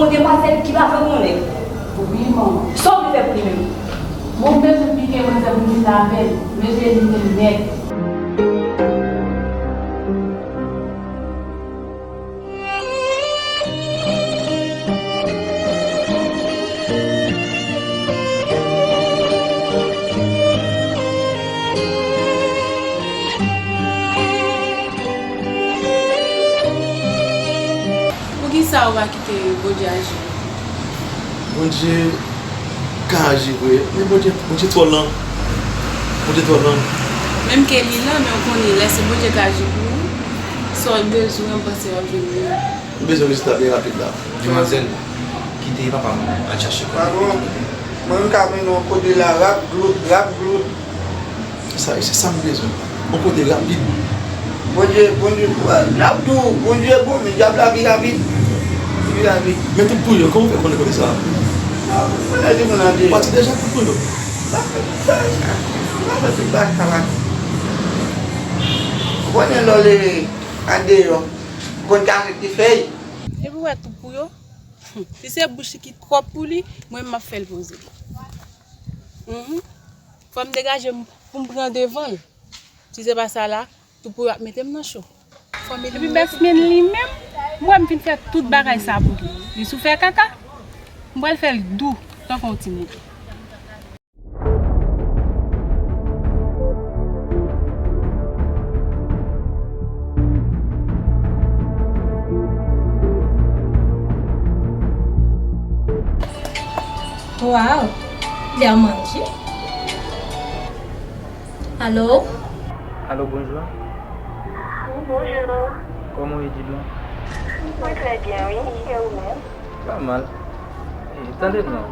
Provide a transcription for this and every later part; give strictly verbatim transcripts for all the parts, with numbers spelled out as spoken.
Yon demwazèl ki pa vle konnen. Wi, manman. Sa w vle fè pou li menm? Bon, m bezwen pike manzè pou m vin avè l. Mete li nèt. Poukisa ou pa kite Bondye aji pou ou? Bondye ka aji vre, men Bondye, Bondye twò lan. Bondye twò lan. Menm ke li lan, men ou konnen, lè se Bondye k aji pou ou, sa w bezwen, m panse w ap jwenn li. M bezwen rezilta byen rapid la. Demwazèl, kite papa m al chache kò l. Patwon, mwen m ka mennen w kote la, rap glout, rap glout. Sa, se sa m bezwen. Yon kote rapid. Bondye, Bondye, n ap di w, Bondye bon, men dyab la pi rapid. Li pi rapid. Men tout pou yo, kòman w fè konnen kote sa a? Mwen lè di moun an de. Pati deja tout pou yo. Sa fè, sa fè, sa fè tout bagay sa la. Ou konnen lè w leve andeyò, ou konn kase ti fèy. Epi w wè tout pou yo. Si se bouch li ki twòp pou li, mwen m ap fè l poze. Mhm. Fò m degaje m pou m pran devan l. Si se pa sa la, tout pou yo ap mete m nan cho. Epi bèsmen li menm, m wè m fin fè tout bagay sa pou li. Li sou fè kaka, m pral fè l dou, tankou yon timoun. Waw, lè manje. Alo? Alo, bonjou. Wi, bonjou. Kòman w ye, Didon? Mwen trè byen, wi. E ou menm? Pa mal. E, tande non.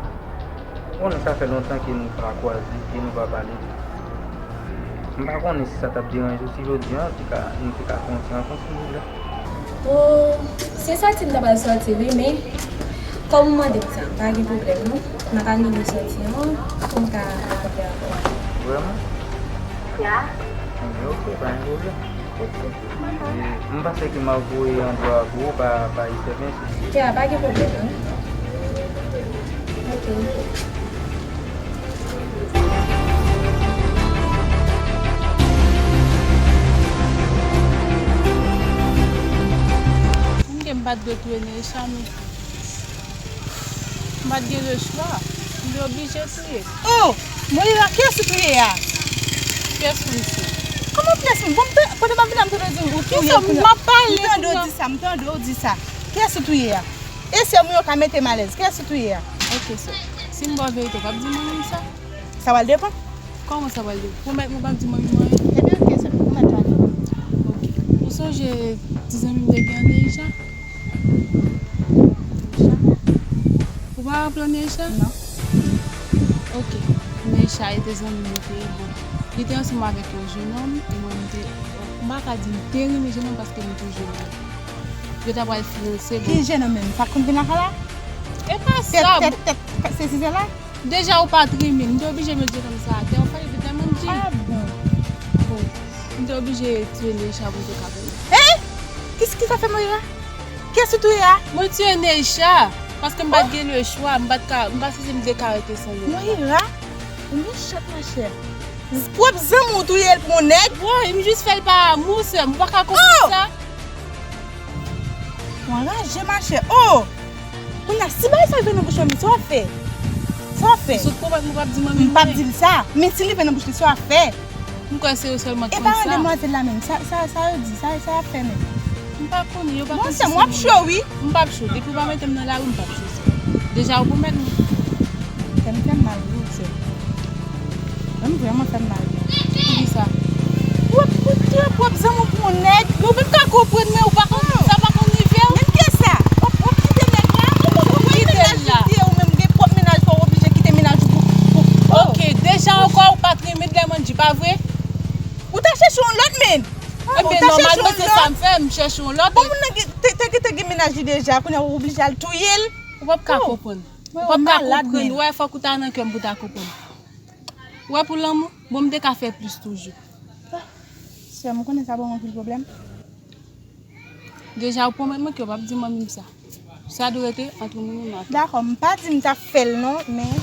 Ou konnen sa fè lontan ke nou pa kwaze, ke nou pa pale. M pa konnen si sa t ap deranje w si jodi a, te ka, nou te ka fè yon ti rankont, silvouplè. O, se sòti m ta pral sòti, wi, men kòm ou mande m sa, pa gen pwoblèm, non. N ap anile sòti an, pou m ka rankont avè w. Vrèman? Ya. Ebyen, oke, pa gen pwoblèm. Oke. E, m panse ke m ap voye andwa pou ou pa, pa S M S. Ya, pa gen pwoblèm, non. Oke. M gen m pa t dwe touye Neisha, men. M pa t gen lechwa. M te oblije touye. Oh! Moira, kiyès ou touye a? Pyès moun se. Kòman pyès moun? Bon, m te, kote m ap vin la, m tande w di ou touye. Kiyès m ap pale? M tande w di sa, m tande w di sa. Kiyès ou touye a? E sè m yo ka mete m alèz. Kiyès ou touye a? Oke, sè. Si m ba w verite, w p ap di manmi m sa? Sa pral depann. Kòman sa pral depann? Pwomèt mwen w p ap di manmi m anyen? Ebyen, oke, sè. Pwomèt mwen. Oke. Ou sonje ti zanmi m te gen an Neisha? Ou pa raple w Neisha? Non. Oke. Neisha, e te zanmi m li te ye. Bon, li te ansanm avèk yon jenòm, e mwen, m te, m pa ka di m te renmen jenòm paske m toujou renmen. Yo ta pral fiyanse, bon. Ki jenòm menm? Sa konn vin lakay la? E pa sa. Tèt, tèt, tèt, se si se la? Deja ou pa t renmen m, m te oblije met jenòm sa atè, ou fè l vin tèlman di. Ah bon? Bon, m te oblije tiye Neisha pou m te ka fè l. Hein? Kis ki sa fè Moira? Kiyès ou touye a? Mwen tiye Neisha, paske m pa t gen lechwa, m pa t ka, m pa santi m te ka rete san Neisha. Moira? Ou mechan, machè. Pwòp zanmi w touye l pou yon nèg? Woy, m jis fè l pa amou, sè m, ou pa ka konprann sa? Ou anraje, machè. Oh! Kounye a, si bagay sa rive nan bouch manmi, sa w ap fè? Sa w ap fè? Ou sot pwomèt mwen w p ap di manmi m anyen. M p ap di l sa. Men si l rive nan bouch li, sa w ap fè? M kwè se yo sèlman ki konn sa. E paran demwazèl la menm, sa, sa, sa yo di, sa, sa y ap fè menm? M pa konnen, yo pa konn si se mwen. Bon, sè m, w ap cho, wi. M p ap cho. Depi w pa mete m nan lari, m p ap cho, sè. Deja, ou pwomèt mwen. Kè m fè m mal, wi, sè. Kè m vrèman fè m mal. Poukisa? W ap koute, w ap zanmi pou yon nèg. Men ou menm ka konprann mwen, ou pa konn, sa pa konn rive w. Menm ke sa, w ap, w ap kite nèg la, ou konprann mennaj ou te ye, ou menm gen pwòp mennaj pa w, w oblije kite mennaj ou pou, pou, oh. Oke, deja ankò, ou pa t renmen Dlemandji, pa vre? Ou ta chèche yon lòt, men. Ebyen, nòmalman, se sa m fè, m chèche yon lòt. Bon, moun nan te, te, te gen mennaj li deja, kounye a ou oblije al touye l. Ou p ap ka konprann. Ou p ap ka konprann. Ou wè, fòk ou ta nan kè m pou w ta konprann. Ou wè, pou lanmou, bon, m te ka fè plis toujou. Sè m, ou konnen sa ban m anpil pwoblèm. Deja, ou pwomèt mwen ke w p ap di manmi m sa. Sa dwe rete ant moun nan. Dakò, m pa di m t ap fè l non, men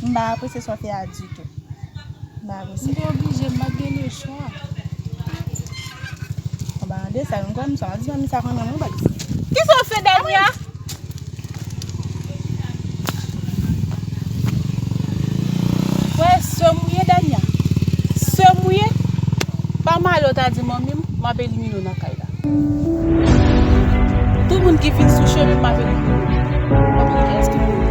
m pa apresye sa w fè a ditou. M pa apresye. M te oblije, m pa t gen lechwa. Anba de sa, m kwè m sa di manmi sa kanmenm, wi, baz. Kisa w fè, Dania? Wè, sè m ou ye, Dania. Sè m ou ye. Pa m ale, w ta di manmi m, m ap elimine w nan kay la. Tout moun ki vin sou chemen m, m ap elimine yo. M ap konn kiyès ki mouri.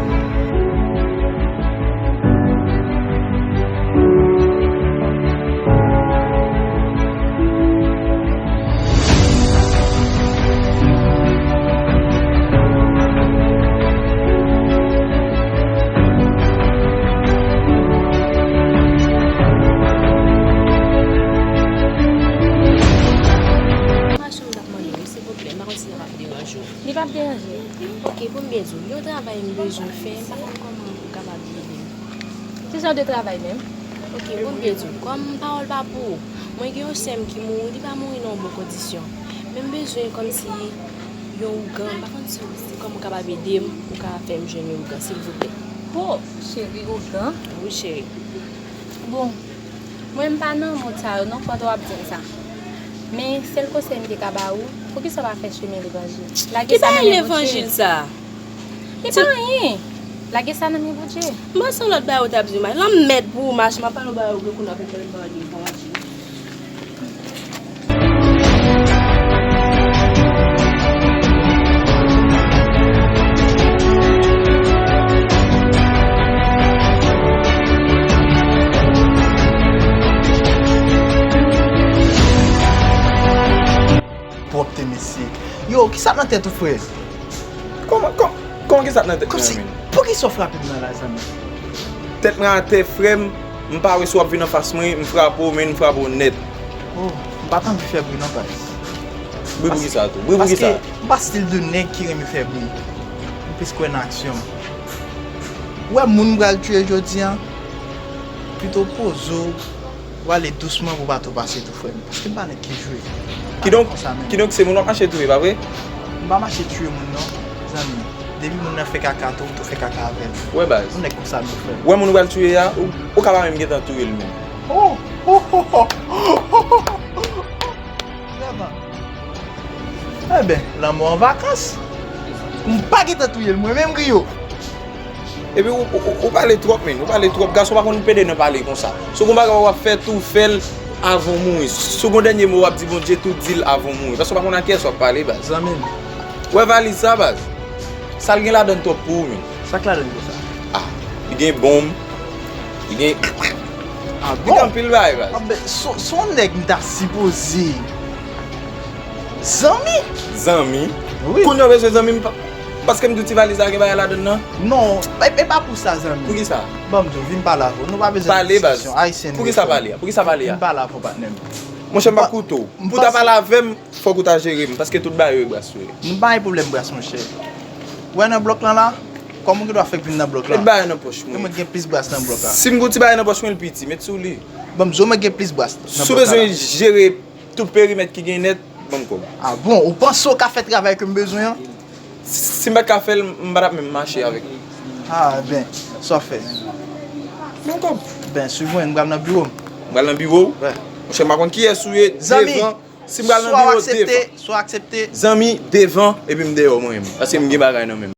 Machann, m t ap mande w, silvouplè, m pa konn si sa p ap deranje w. Li p ap deranje. Ok, pou m byen di w, yon travay m bezwen fè, m pa konn kòman ou kapab ede m. Ki jan de travay menm? Ok, pou m byen di w, kòm pawòl pa pou ou, mwen gen yon sè m ki mouri, li pa mouri nan yon bon kondisyon. Men m bezwen kòmsi yon ougan, m pa konn si, si kòman ou kapab ede m, ou ka fè m jwenn yon ougan, silvouplè. Oh, cheri, ougan? Wi, cheri. Bon, mwen m pa nan mond sa yo non, pandan w ap di m sa. Men sèl konsèy m te ka ba ou, poukisa w pa fè chemen levanjil? Lage sa nan men Bondye. Ki bagay levanjil sa? Li pa anyen. Lage sa nan men Bondye. M panse yon lòt bagay ou t ap di m. Lanmèd pou ou, Mach, m ap pale yon bagay ou gen kounye a pou pale m bagay levanjil. Pwòpte, mesye. Yo, kisa k nan tèt ou, frè? Kòman, kòman, kòman kisa k nan tèt mwen, men? Poukisa w frape m nan la, zanmi? Tèt mwen atè, frè m. M pa wè si w ap vin anfas mwen, m frape w, men m frape w nèt. Oh, m pa t anvi fè bri non, baz. Bri pou kisa tou? Bri pou kisa? Paske m pa stil de nèg ki renmen fè bri. M plis kwè nan aksyon. Ou wè moun m pral tiye jodi a, pito poze w, w ale dousman pou w pa twò pase tou, frè m. Paske m pa nèg ki jwe. Kidonk, kidonk se moun w ap mache touye, pa vre? M pa mache tiye moun non, zanmi. Depi moun nan fè kaka tou, ou tou fè kaka avè l. Wè baz. Ou nèg konsa nou fè. Wè moun ou pral tiye a, ou, ou ka pa menm gentan touye l menm. Oh, oh, oh, oh. Vrèman. Enben, lanmò an vakans. M pa gentan touye l mwen menm, Griyo. Epi ou, ou, ou, ou pale twòp, men. Ou pale twòp. Gason pa konn pede nan pale konsa. Si w gon bagay w ap fè, tou fè l avan w mouri. Si w gon dènye mo w ap di Bondye, tou di l avan w mouri. Paske w pa konn a kiyès w ap pale, baz. Zanmi m. Wè valiz sa, baz. Sa l gen ladan l twòp pou ou, men. Sa k ladan l konsa? Ah, li gen bonm. Li gen, ah bon? Li gen anpil bagay, baz. Ah, ben, se, se yon nèg m ta sipoze. Zanmi? Zanmi? Wi. Kounye a w bezwen zanmi m pa, paske m di w ti valiz la gen bagay ladan l nan? Non, e, e pa pou sa, zanmi. Pou ki sa? Ban m di w, vin pale avè w. Nou pa bezwen diskisyon. Ayisyen nou ye, frè m. Pou ki sa pale a? Pou ki sa pale a? Vin pale avè w, patnè m. Monchè, m p ap koute w. Pou w ta pale avè m, fòk ou ta jere m, paske tout bagay yo e bras ou ye. M pa gen pwoblèm bras, monchè. Ou wè nan blòk lan la, kòman ou gen dwa fè k vin nan blòk lan? Met bagay nan pòch mwen. Mwen gen plis bras nan blòk la. Si m gen yon ti bagay nan pòch mwen, l piti. Met sou li. Ban m di w, mwen gen plis bras nan blòk la. Si w bezwen jere tout perimèt ki gen nèt, ban m kòb. Ah bon, ou panse w ka fè travay ke m bezwen an? Si m pa t ka fè l, m pa t ap menm mache avèk ou. Ah, ben, sa w fè? Ban m kòb. Ben, swiv mwen, m pral nan biwo m. M pral nan biwo w? Wè. Monchè, m pa konn kiyès ou ye, zanmi, devan. Si m pral nan biwo, devan. Swa w aksepte, swa w aksepte. Zanmi, devan, epi m deyò mwen menm. Paske m gen bagay nan men m.